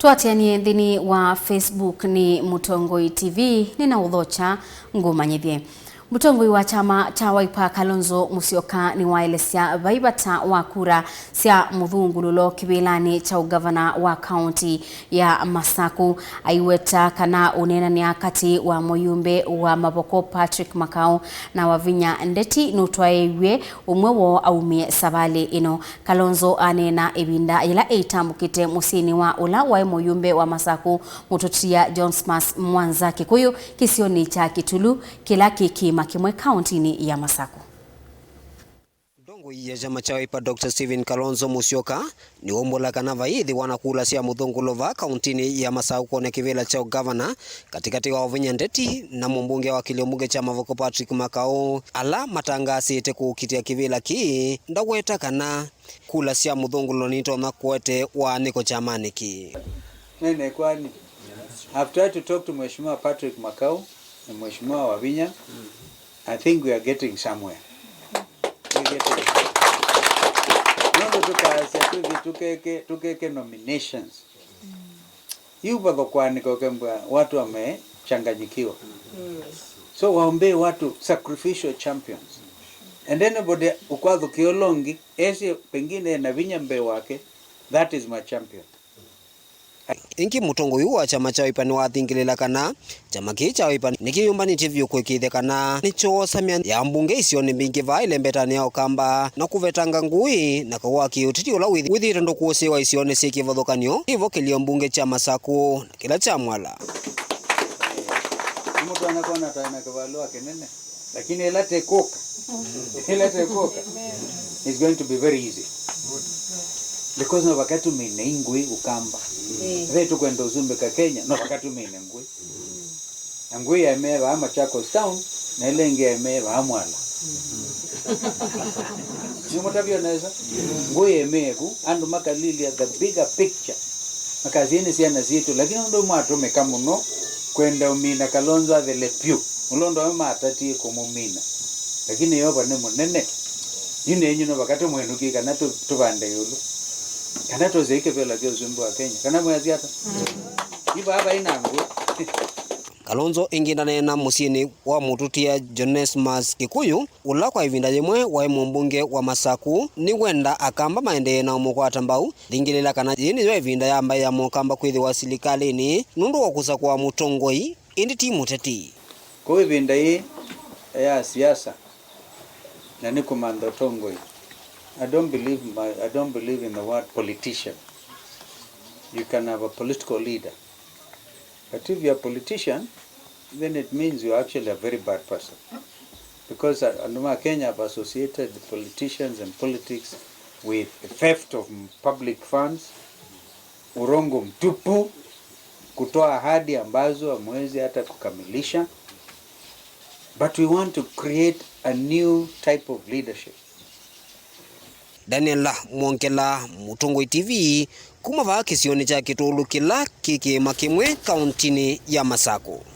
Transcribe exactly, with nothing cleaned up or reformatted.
Tũatĩanĩe nthĩnĩ wa Facebook nĩ Mũtongoi T V, nĩnaũthokya ngũmanyĩthye. Mũtongoi wa kyama kya Wiper Kalonzo Musyoka nĩwaelesya vai vata wa kura sya mũthũngũlũlo kĩvĩlanĩ kya ũngavana wa kaũnti ya Masaku. Aiweta kana ũneenany'a katĩ wa mũyumbe wa Mavoko Patrick Makau na Wavinya Ndeti nũtwaĩw'e ũmwe woo aumie savalĩ ĩno. Kalonzo aneena ĩvinda yĩla ĩitambũkĩte mũsyĩnĩ wa ũla waĩ mũyumbe wa Masaku, Mũtũtia Johnsmas Mwanza Kĩkũyũ, kĩsionĩ kya Kĩtulu, kĩla kĩ kĩĩma kĩmwe kaũntinĩ ya Masaku. Mũtongoi ya kyama kya Wiper, Doctor Stephen Kalonzo Musyoka, nĩwaumbũla kana vaiĩthĩwa na kula sya mũthũngũlũlo vaa kaũntinĩ ya Masaku kwone kĩvĩla kya ũngavana katĩkatĩ wa Wavinya Ndeti na mũmbunge wa kĩlio mbunge kya Mavoko Patrick Makau, ala matangaasĩte kũkitĩa kĩvĩla kĩĩ, ndaweta kana kula sya mũthũngũlũlo nitonya kũete waanĩko kyamanĩ kĩĩ. Nene kwani. I've tried to talk to Mheshimiwa Patrick Makau na Mheshimiwa Wavinya. I think we are getting somewhere. We're getting somewhere. Nũndũ tũkaasya tũthi tũkeke, tũkeke nominations. Yu vatho kwanĩka ũkembwa watu wamechanganyikiwa. So waombee watu sacrificial champions. And anybody ũkwathũkĩa ũla ũngĩ, esĩ pengine ena vinya mbee wake, that is my champion. Ĩngĩ mũtongoi ũũ wa kyama kya Wiper nĩwathingĩlĩla kana kyama kĩĩ kya Wiper nĩkĩyũmbanĩtye vyũ kũĩkĩĩthya kana nĩkyoosa mĩanya ya mbunge isionĩ mbingĩ vaa ĩlembetanĩ ya Ũkamba na kũvetanga ngũĩ na kau wa kĩũteti ũla wĩthi-, wĩthĩĩtwe ndũkũsĩĩwa isionĩ syĩ kĩvathũkany'o kĩvo kĩlio mbunge kya Masaku na kĩla kya Mwala. Nĩ mũtwana kwona twĩ na kĩvalũa kĩnene. Lakini ĩla tĩkũka, ĩla tĩkũka, it's going to be very easy. Because no vaka tũmine ingũĩ Ũkamba. Ve tũkwenda ũsumbĩka Kenya, no vaka tũmine ngũĩ. Na ngũĩ yaemee vaa Machakos Town, na ĩla ĩngĩ yaemee vaa Mwala. Nĩmũtavya nesa? Ngũĩ yaemee ku, andũ makalilya the bigger picture. Makasya nĩ syana sitũ, lakini ũndũ mwatũmĩka mũno kwenda ũmina Kalonzo athele pyũ. Ũla ũndũ amwe matatie kũmũmina. Lakini Yeova nĩ mũnene. Yu nenyu no vaka tũmwenũkie kana tũ-, tũvande ĩũlũ. Kana tũsei kĩvĩla kya ũsumbĩ wa Kenya. Kana mwĩasya ata? Yu vaa vai na ngũĩ. Kalonzo ĩngĩ ndaneena mũsyĩnĩ wa mũtũtia Jonesmas Kĩkũyũ, ũla kwa ĩvinda yĩmwe waĩ mũmbunge wa Masaku, nĩwenda Akamba maendee na ũmũkwata mbau. Thingĩlĩla kana yĩĩ nĩyo ĩvinda ya mbaĩ ya Mũkamba kwĩthĩwa silikalĩnĩ nũndũ wa kũsakũa mũtongoi, ĩndĩ ti mũteti. Kwoou ĩvinda yĩĩ ya siasa na nĩ kũmantha ũtongoi. I don't believe my, I don't believe in the word politician. You can have a political leader. But if you're a politician, then it means you're actually a very bad person. Because uh, andũ ma Kenya have associated politicians and politics with theft of public funds, urongo mtupu, kutoa ahadi ambazo hamwezi hata kukamilisha. But we want to create a new type of leadership. Daniel Mwongela, Mũtongoi T V, kuma vaa kĩsionĩ kya Kĩtũlũ kĩla kĩ kĩĩma kĩmwe kaũntinĩ ya Masaku.